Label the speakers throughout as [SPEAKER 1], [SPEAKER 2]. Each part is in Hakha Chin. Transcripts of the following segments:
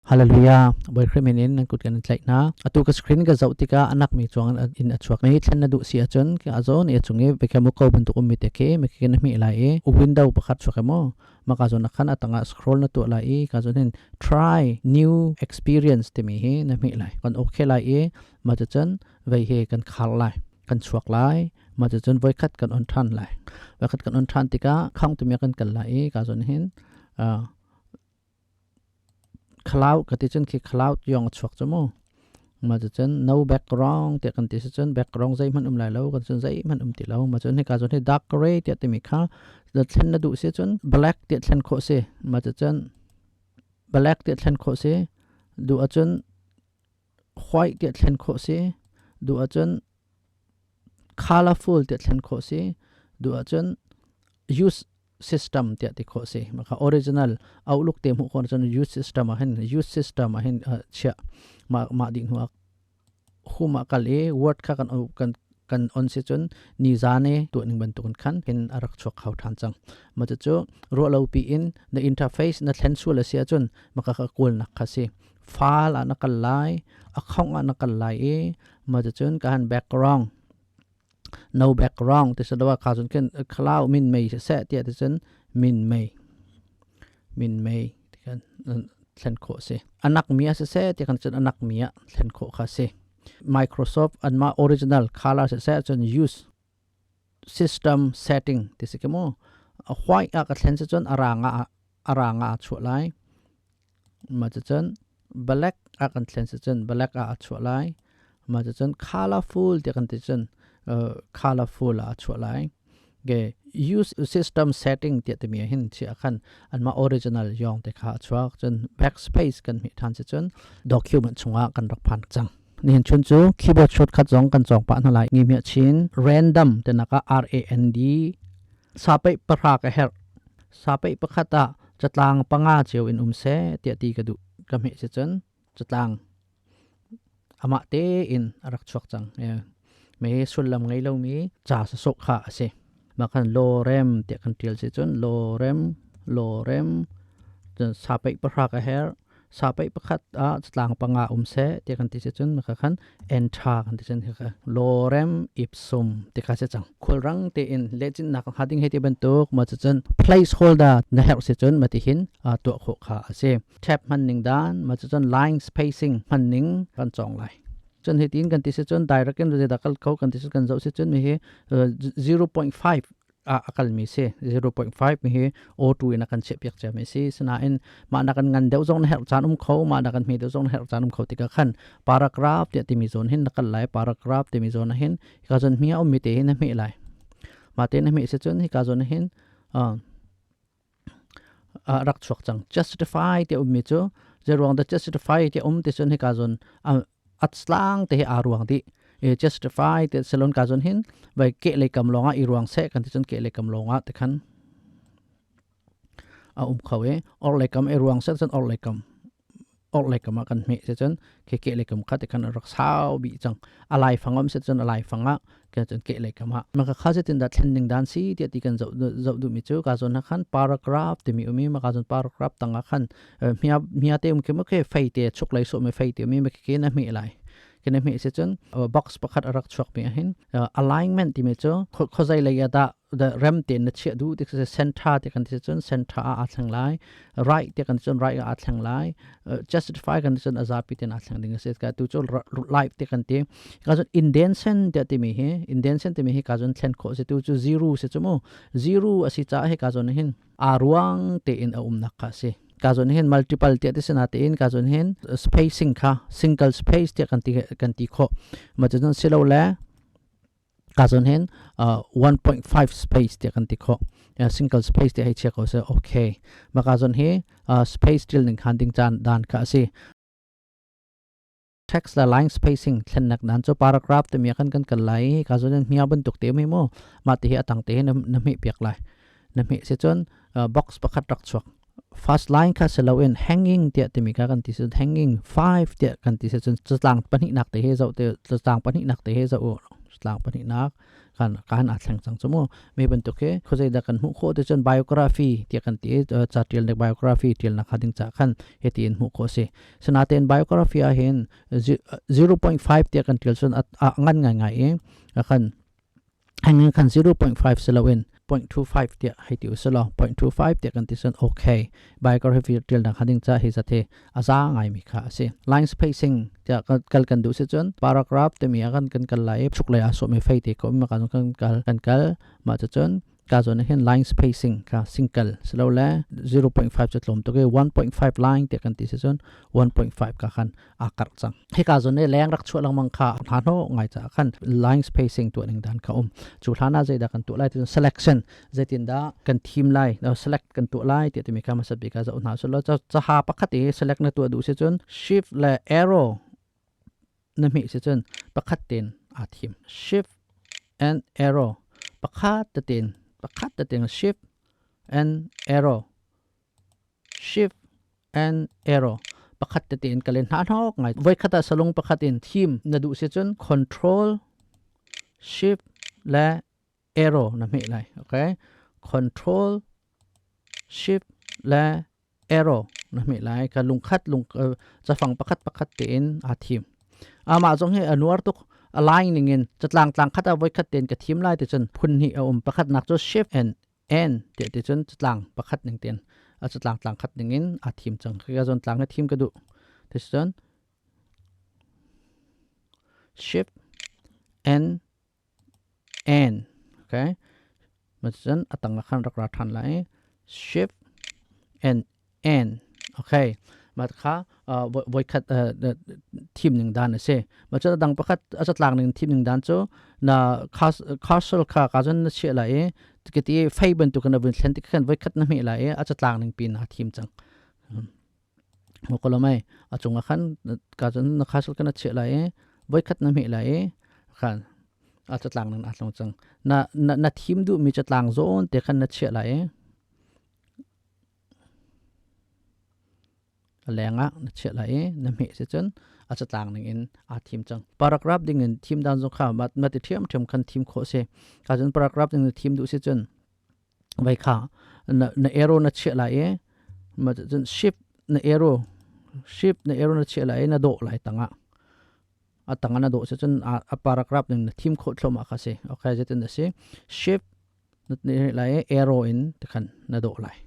[SPEAKER 1] Hallelujah. Bawi Khrih min in nan kut kan in tlaih hna. Atu ka screen ka zoh tikah anak mi chuang in a chuak. Mei thlen na duh si ahcun ka zawn i a cung i vekemu ko bantuk ummi te khi mi khi na hmih lai i window pakhat chuak emaw maka zawn khan atangah scroll na tuah lai i ka zawn hin try new experience timi hi na hmih lai. Kan okay lai i ma cun vei he kan khar lai. Kan chuak lai. Ma cun voikhat kan on than lai. Voikhat kan on than tikah khang timi kan kal lai i ka zawn hin Cloud ka ti cun khi cloud yong a chuak cu mu. Mah cucun no background tiah kan ti si cun background zeihmanh um lai lo kan cun zeihmanh um ti lo. Mah cun hika cun hi dark gray tiah timi kha thlen na duh si cun black tiah thlen khawh si. Mah cucun black tiah thlen khawh si. Duh ahcun white tiah thlen khawh si. Duh ahcun colorful tiah thlen khawh si. Duh ahcun use system tiah ti khawh si. Maka original outlook te hmuh khawh cun use system ah hin use system ah hin chiah ma ma dih hnu ah hum ah kal i word kha kan kan kan on si cun ni zan i tuah ning bantukin khan hin a rak chuak kho ṭhan cang. Ma cu ruah lo pi in na interface na thlen sual a si ahcun maka ka kawl nak kha si. File ah na kal lai, account ah na kal lai i ma cun ka han background no background ti sadawa kha cun khin cloud min mei seh tiah ti cun min mei min mei ti kan thlen khawh si anak mi a siseh ti kan cun anak mi ah thlen khawh kha si. Microsoft anmah original color siseh cun use system setting ti si ke mu. White ah ka thlen si cun aranga aranga a chuah lai. Ma cun black ah kan thlen si cun black ah a chuah lai. Ma cun colorful ti kan ti cun colorful ah a chuah lai. Ge use system setting tiah timi hin chi khan anmah original yong te kha a chuak. Cun backspace kan hmih than si cun document chungah kan rak phan cang. Nihin chun cu keyboard shortcut zong kan cawng pah hna lai. Ngi miah chin random tenaka RAND sapai pahra ka herh. Sapai pakhat ah catlang panga cio in um seh tiah ti ka duh. Ka hmeh si cun catlang amah tein a rak chuak cang. Me sullam ngei lomi ca sasawh kha a si. Mah khan lorem tiah kan ṭial si cun lorem lorem cun sapaih pahra ka herh. Sapaih pakhat ah catlang panga um seh tiah kan ti si cun maka khan enter kan ti cun hika lorem ipsum ti kha si cang. Khulrang tein lehcinnak hnga ding hei ti bantuk ma cun placeholder na herh si cun mati hin tuah khawh kha a si. Tab hman ning dan ma cun line spacing hman ning kan cawng lai. Cun hi tin kan ti si cun direct in da kal kho kan ti si kan zoh si cun mi hi 0.5 a akal mi si. 0.5 mi hi O2 in a kan chiah piak cia mi si. Sinain mah na kan ngan deuh zong na herh caan um kho, mah na kan hme deuh zong na herh caan um kho tikah khan paragraph tiah timi zawn hin na kal lai. Paragraph timi zawn ah hin hika zawn hmi a um mi te hin na hmeh lai. Mah te na hmeh si cun hika zawn hin rak chuak cang. Justify ti ummi cu zeiruang dah justify ti um ti cun hika zawn at slang te hi aa ruang dih. Justify ti salon ka zawn hin vai ke lei kam lawngah i ruang seh kan ti cun ke lei kam lawngah te khan a um kho i or lei kam i ruang seh cun or lei kam or lei kam ah kan hmeh si cun ke ke lei kam kha te khan rak sau bi cang. A lai fang om si cun a lai fang ah ke cun ke lei kam ah maka kha se tin da thlen ning dan si ti ti kan zo zo du mi chu ka zon na khan paragraph ti mi umi ma ka zon paragraph tanga khan mia mia te um ke ma ke fei te chuk lai so me fei te mi ma ke na hme lai ke na hme si cun box pakhat arak chuak mi hin alignment ti mi chu khozai lei da the rem te na chiah du ti center ti kan ti cun center a thleng lai, right ti kan cun right a thleng lai, justify kan cun azapi ten a thleng ding a si. Ka tu cu live ti kan ti ka cun indentation ti ti mi hi indentation ti mi hi ka cun thlen khawh si. Tu cu zero si chu mu. Zero a si ca he ka cun hin a ruang te in a um nak kha si. Ka zon hin multiple ti ti sina te in ka zon hin spacing kha single space ti kan ti kan ti kho ma cun silo le ka zon hin 1.5 space ti kan ti kho. Single space ti hei chia ko se. Okay, ma ka zon hi space til ning khan ding chan dan kha si. Text la line spacing thlennak dan chu paragraph te mi kan kan kal lai. Ka zon hin hmia bantuk te mi mu ma ti hi atang te na na hme piak lai. Na hme se chon box pakhat rak chuak. First line kha selo in hanging tiah timi kha kan ti se. Hanging 5 tiah kan ti se chun chatlang pahnih nak te he zo te chatlang pahnih nak te he zo. Tlang pahnih nak kan kan a thleng cang chu mu. Me bantuk he khozei da kan hmuh khawh te cun biography tiah kan ti, ca tial nek biography tial nak ding cha khan heti in hmuh khawh si. Sinaten biography ah hin 0.5 tiah kan tial cun a ngan ngai ngai i khan hangin khan 0.5 siloin 0.25 tiah hei ti usilo 0.25 tiah kan ti cun okay, biography tial nak ding cha hi zathe aza ngai mi kha ase. Line spacing tiah kal kan du si cun paragraph te mi kan kan kal lai, chuk lai aso mi fei te ko ma kan kan kal kan kal ma cha cun ka zon hin line spacing ka single silo le 0.5 chu tlom to ke 1.5 line te kan ti si cun 1.5 ka khan a kar chang. He ka zon ne leng rak chu langmang kha hna no ngai cha khan line spacing tu ning dan kha um chu hlana zai da kan tu lai selection zaitin da kan thim lai select kan tu lai ti mi ka ma sat bi ka za na so lo cha ha pakhat e select na tu du se chun shift le arrow na mi se chun pakhat ten a thim, shift and arrow pakhat ta ten, pakhat ta ten, shift and arrow, shift and arrow pakhat te tein kalen hna hnok ngai. Voi khata salung pakhat in thim na du se chun control shift le arrow na hmeh lai. Okay, control shift le arrow na hmeh lai ka lungkhat lung cafang pakhat pakhat tein a thim. Ama zong hi anuar tuk align ning in chatlang tlang khat a voi khat ten ka thim lai te chun phun hi a um. Pakhat nak chu shift and n te te chun chatlang pakhat ning ten a chatlang tlang khat ning in a thim chang ka zon tlang ha thim ka du te chun shift n n. Okay, ma cun atang khan rak ra than lai, shift and n. Okay, ma kha voi khat thim ning dan ase. Ma chu dang pakhat a tlang ning thim ning dan chu na castle kha ka zon na che lai e ki ti fei ban tu kana vun thlen ti khan voi khat na me lai e a tlang ning pin na thim chang mo kolomai a chunga khan ka zon na castle kana che lai e voi khat na me lai e khan a chatlang nan a tlong chang na na na thim du mi chatlang zon te khan na che lai e lenga na che lai e na me se chun a chatlang ning in a thim chang. Paragraph ding in thim dan zo kha mat ma ti thiam thiam khan thim kho se ka chun paragraph ding thim du se chun vai kha na na arrow na che lai e ma chun shift na arrow, shift na arrow na che lai na do lai tanga a tanga na do se chun a paragraph ning na thim kho thloma kha se. Okay, zetin na se shift na lai arrow in tikhan na do lai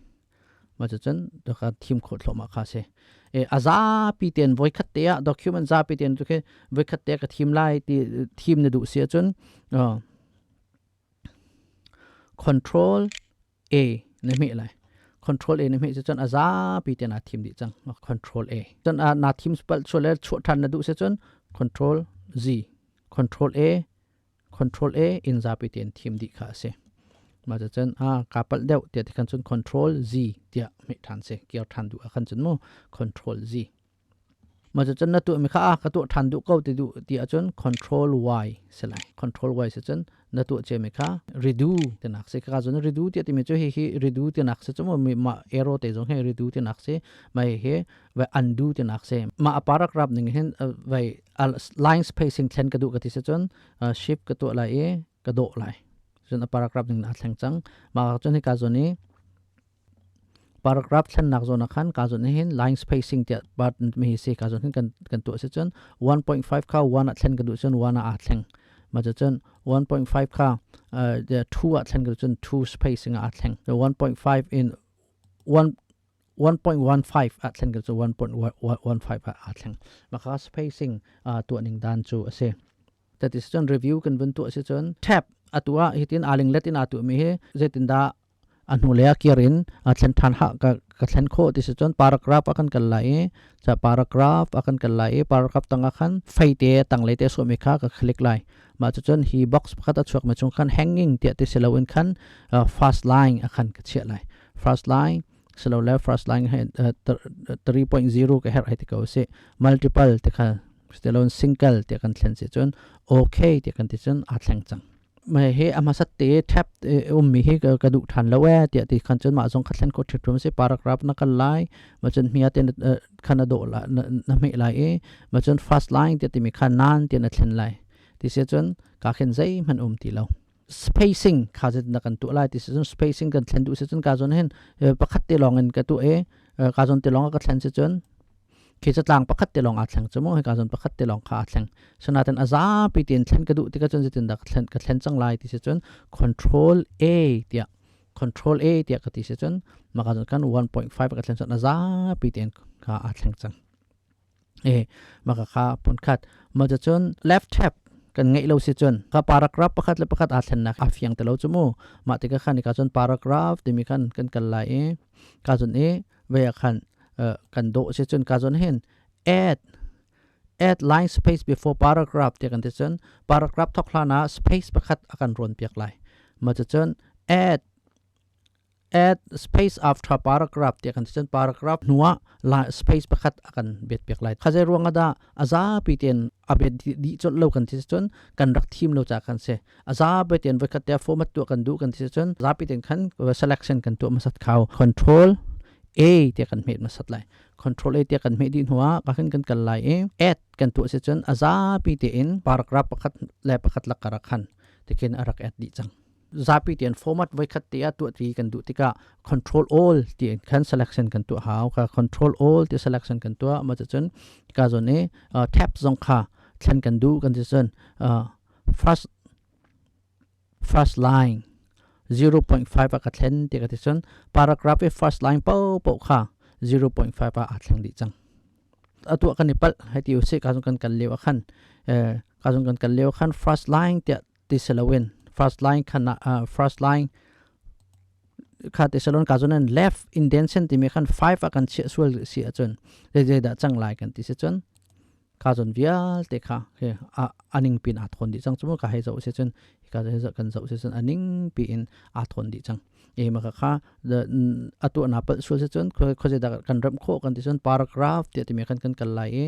[SPEAKER 1] ma chu chun to kha thim kho thloma kha se e aza pi ten voi khat te a document za pi ten tu ke voi khat te ka thim lai ti thim na du sia chun control A na mi lai, control A na mi chu chun aza pi ten a thim di chang, control A chun a na thim spal chole chu than na du se chun control Z, control A, control A in za pi ten thim di kha se. Ma cha chun a kapal deuh tia ti khan chun control Z tia me than se kiar than du a khan chun mo control Z. Ma cha chun na tu mi kha a ka tu than du ko ti du ti a chun control Y se lai, control Y se chun na tu che mi kha redo te nak se ka chun redo ti ti mi chu hi hi redo te nak se chu mo mi ma arrow te jong he redo te nak se mai he vai undo te nak se. Ma a paragraph ning hin vai line spacing thlen ka du ka ti se chun shift ka tu lai e ka do lai chun a paragraph ning na thleng chang. Ma chun hi ka zon ni paragraph thlen nak zona khan ka zon hin line spacing tia but mi se ka zon hin kan kan tu se chun 1.5 kha 1 a thlen ka du chun 1 a thleng. Ma cha chun 1.5 kha the 2 a thlen ka chun 2 spacing a thleng, 1.5 in 1 1.15 a thlen ka chu 1.15 a thleng. Ma kha spacing tu ning dan chu ase. That is chun review kan bun tu ase chun tab atua hitin aling letin atu mi he zetin da anu le kirin a thlen than ha ka ka thlen kho ti se chon paragraph akan kal lai cha paragraph akan kal lai paragraph tanga khan feite tang le te so mi kha ka click lai. Ma chu chon hi box pakhat a chuak ma chung khan hanging te te selo in khan first line akhan ka che lai, first line selo le first line he 3.0 ka her hai te ko se multiple te kha selo single te kan thlen se chon okay te kan ti chon a thleng chang. Ma he ama sat te tab um mi he ka du than lo e ti ti khan chon ma zong kha thlen ko thip thum se paragraph na kal lai ma chon mia te khana do la na me lai e ma chon first line te ti mi khan nan te na thlen lai. Ti si cun ka khin zeihmanh um ti lo. Spacing kha zet na kan tuah lai ti si cun, spacing kan thlen duh si cun, ka zon hin pakhat te lawng in ka tuah i ka zon te lawng ka thlen si cun khi catlang pakhat te lawng aa thleng cu mu. Hika zon pakhat te lawng kha aa thleng. Sinain a zapi tein thlen ka duh tikah cun zeitin dah ka thlen cang lai ti si cun, Control A tiah, Control A tiah ka ti si cun maka zon kan 1.5 ka thlen cun a zapi tein kha aa thleng cang. E maka kha phun khat ma cun left tab kan ngeih lo si cun ka paragraph pakhat le pakhat aa thlennak a fiang te lo cu mu. Mah tikah khan ka cun paragraph timi khan kan kal lai i ka cun i ve ah khan kan dawh si cun ka zawn hin add line space before paragraph tiah kan ti cun paragraph thok hlan ah space pakhat a kan rawn piak lai. Ma cun add space after paragraph tiah kan ti cun paragraph hnuah space pakhat a kan bet piak lai. Khazai ruang ah a zapi ten a bet dih colh lo kan ti cun kan rak thim lo ca kan si. A zapi ten voikhat te format tuah kan duh kan ti cun zapi ten khan selection kan tuah masat khau. Control A tiah kan hmet masat lai. Control A tiah kan hmet dih hnuah ka khin kan kal lai i add kan tuah si cun a zapi tein paragraph pakhat le pakhat lakar khan tikin a rak add dih cang. Zapi tein format voikhat te ah tuah ti kan duh tikah Control All ti khan selection kan tuah hau. Ka Control All ti selection kan tuah ma cun ka zon i tab zong kha thlen kan duh kan ti cun first line 0.5 a ka thlen ti ka ti cun paragraph i first line po po kha 0.5 ah aa thleng dih cang. Atu kan i palh hei ti usih, ka zong kan kal lio ah khan, ka zong kan kal lio khan first line tiah ti siloin first line khan first line kha ti salon ka zon left indentation timi khan 5 a kan chiah sual si ahcun zei dah cang lai kan ti si cun ka zon vialte kha he aning pin a thon dih cang chu ka hei zo si cun ka hei kan zo si cun aning pi in a thon dih cang. E ma kha atu na pal sul si cun kho da kan ram kho kan ti cun paragraph ti ti me kan kan kal lai i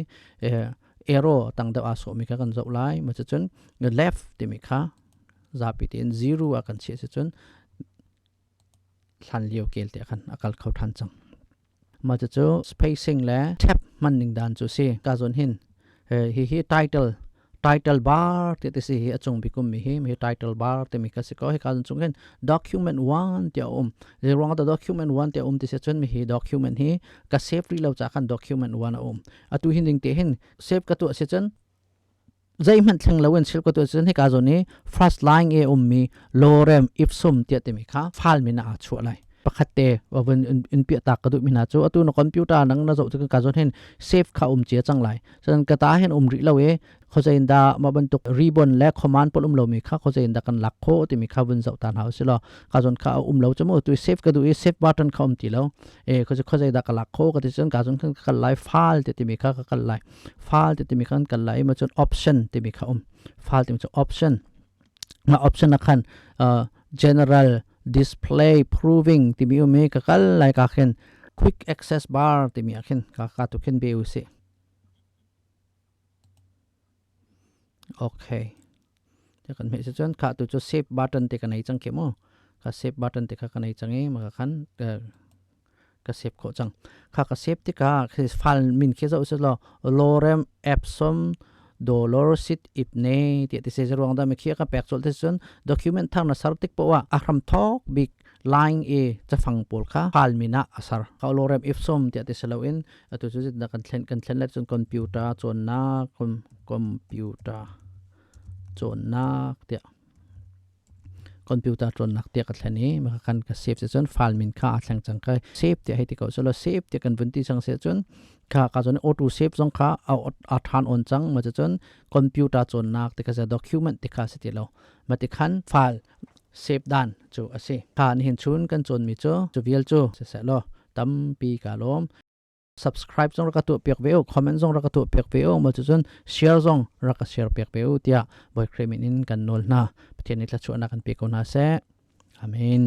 [SPEAKER 1] arrow tang deuh a so mi kha kan zoh lai. Ma cun left ti mi kha zapi tein zero a kan chiah si cun hlan lio kel te khan akal kho than cang. Ma cu spacing le tab hman ning dan cu si. Ka zon hin hi hi title bar ti ti si. Hi achung bikum mi hi mi title bar ti mi ka si ko. Hi ka zon chung hin document 1 ti um ze ruang da document 1 ti um ti se chun mi hi document hi ka save ri lo cha khan document 1 a um. Atu hin ding te hin save ka tu se chun zeihmanh thleng lo in sil ko tu cun hika zawn i first line e ummi lorem ipsum tiah timi kha file min ah chuah lai. Pakhat te van in pia tak ka duh mi hna cu atu na computer nang na zoh cu ka zawn hin save kha um chia cang lai. Cun ka ta hin um rih lo e khozein da ma bantuk ribbon le command pol um lo mi kha khozein da kan lak kho timi kha vun zoh ta hna usilo. Ka zawn kha um lo chu mu tu save ka duh i save button kha um ti lo e khoze da ka lak kho ka ti cun ka zawn kan kal lai file te timi kha ka kal lai. File te timi khan kal lai ma cun option timi kha um. File timi cu option ma option na khan general, display, proving timi um i ka kal lai. Ka khin quick access bar timi ah khin ka tu khin be u si. Okay, te kan me cun kha tu cu save button te ka nei cang ke mu. Ka save button te kha ka nei cang i ma khan ka save khawh cang. Kha ka save tikah file min khi zoh selaw lorem epsom dollar sit ipne ti ti se ruang da mi khi ka pek chol te cun document thar na sar tik powa a hram thok bik line e chafang pawl kha file min ah asar ka lorem ipsum ti ti selo in atu chu da kan thlen let cun computer chonnak, computer chonnak tiah, computer ṭawnnak tiah ka thlen i maka kan ka save si cun file min kha aa thleng cang. Ka save tiah hei ti ko selaw save tiah kan vun ti cang si cun kha ka cun auto save zong kha a ṭhan on cang. Ma cun computer cawnnak ti kha document ti kha si ti lo. Ma ti khan file save dan cu a si. Kha nihin chun kan cawn mi cu cu vial cu siseh law tampi ka lawm. Subscribe zong rak ka tuah piak ve u, comment zong rak ka tuah piak ve u, ma cun share zong rak ka share piak ve u tiah Bawi Khrih min in kan nawl hna. Pathian nih thluachuahnak kan pe ko hna seh. Amen.